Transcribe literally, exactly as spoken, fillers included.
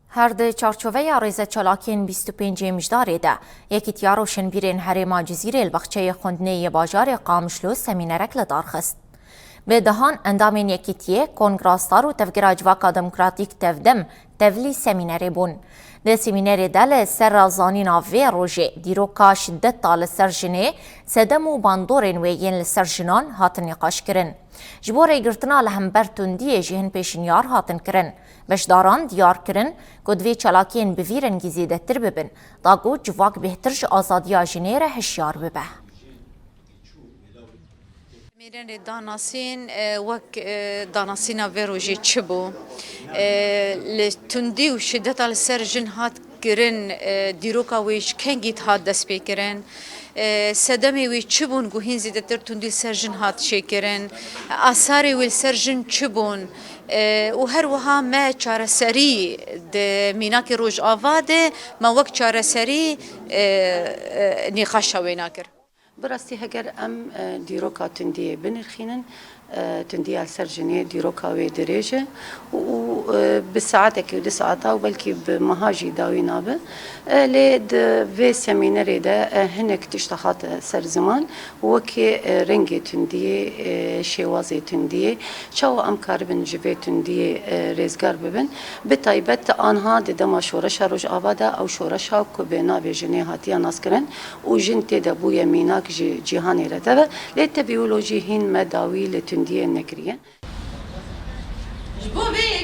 Her di çarçoveya rêzeçalakiyên bîst û pêncê Mijdarê de, Yekîtiya Roşenbîrên Herêma Cizîrê li baxçeyê xwendinê yê bajarê Qamişlo semînerek li dar xist. Bi dehan endamên Yekîtiyê, Kongra Star û Tevgera Civaka Demokratîk Tevdem tevlî semînerê bûn. Di semînerê de li ser razanîna vê rojê dîroka şideta li ser jinê, sedem û bandorên wê yên li ser jinan hatin nîqaşkirin. Ji bo rêgirtina li hember tundiyê jî hin pêşinyar hatin kirin. Beşdaran diyar kirin ku divê çalakiyên bi vî rengî zêdetir bibin, da ku civak bêhtir ji azadiya jinê re hişyar bibe. Mêrên rê danasîn, e, wek, e, danasîna vê rojê çi bû? E, li tundî û şideta li ser jin hat kirin, e, dîroka wê ji kengî dihat destpêkirin? E, sedemê wê çi bûn ku hîn zêdetir tundî li ser jin hat çêkirin? Asarê wê li ser jin çi bûn? E, û her wiha me çareserî di mînakê Rojava de me wek çareserî, e, e, nîqaşa wê nakir. Bi rastî heger em, e, dîroka tundiyê binirxînin, e, tundiya li ser jinê dîroka wê dirêj e û, û, e, bi saetekî û du saeta û belkî bi meha jî dawî nabe. E, lê di vê semînerê de, e, hinek tişta hate ser ziman, wekî, e, rengê tundiyê, e, şêwazê tundiyê, çawa em karibin ji vê tundiyê, e, rêzgar bibin. Bi taybet anha di dema şoreşa Rojava de, ew şoreşa ku bi navê jinê hatiye naskirin, û jin tê de bûye mînak ji cîhanê re teve, lê tevî wilo jî hîn me dawî li tundiyê nekiriye. Ji bo vê